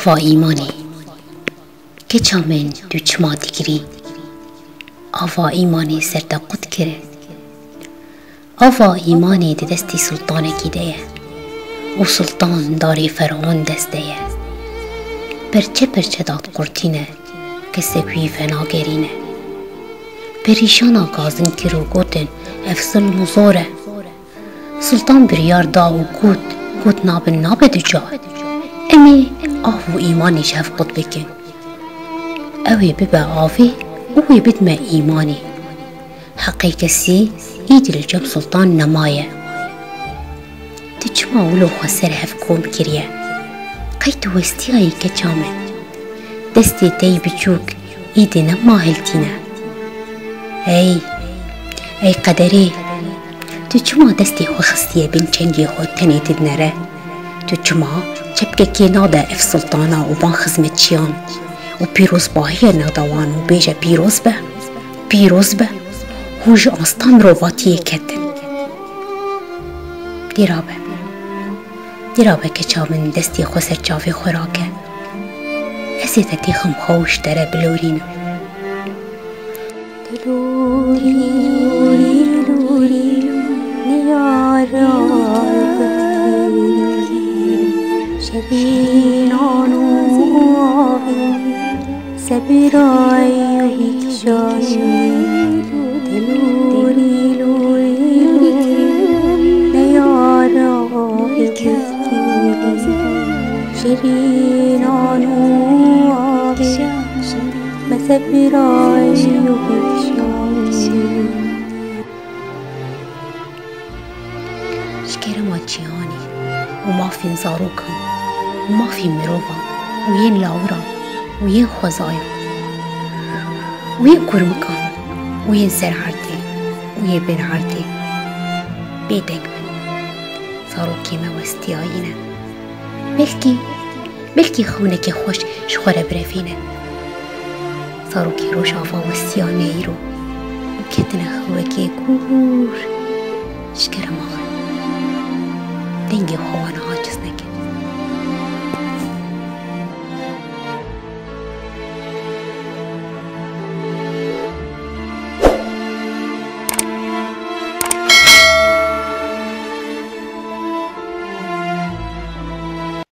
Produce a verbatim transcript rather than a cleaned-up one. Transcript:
Va îmanê. Keça min tu çima digirî? Ava îmanê ser te qut kir. Ava îmanê di destê sultanekî de ye û sultan darê Fer'on dest de ye. Perçe perçe dadiqurtîne, kesek wî venagerîne. Perîşana gazin kir û gotin, ev silm û zor e. Sultan biryar da û got, got nabin nabe ducar. Em ê av û îmanê ji hev qut bikin. Ew ê bibe avê û wê bidime îmanê. Heqê kesî îdî li cem sultan nemaye. Tu çima wilo xwe ser hev kom kiriye? Qey tu westiyayî keça min? Destê te yî biçûk îdî nema hiltîne. Ey, ey qederê, tu çima destê xwe xistiye bin çengê xwe tenê tu dinere? Tu çima çepkekê nade ev sultana û van xizmetçiyan û pîrozbahiye nade wan û bêje pîroz be, pîroz be, hûn ji asta mirovatiyê ketin. Dîra be. Dîra be keça min destê xwe ser çavê xwe rake. Ez ê te têxim xwe û ji te re bilorînim. Dilorî, dilorî, neyara şerînan û avî. Sebirayî û bîkişayî, te lûrî lûrî neyara bikirî. Şirînan û avê, me sebirayî û bîkişayî. Ji kerema cîhanê û mafên zarokan û mafên mirovan û yên lawiran û yên xwezayan û yên kurmikan û yên ser erdê û yên bin erdê bêdeng bin. Zarokê me westiyayî ne. Belkî, belkî xewnekê xweş ji xwe re birevîne. Zarokê rojava westiya ne îro û ketine xewekê kûr. Ji kerema we, dengê xwe wana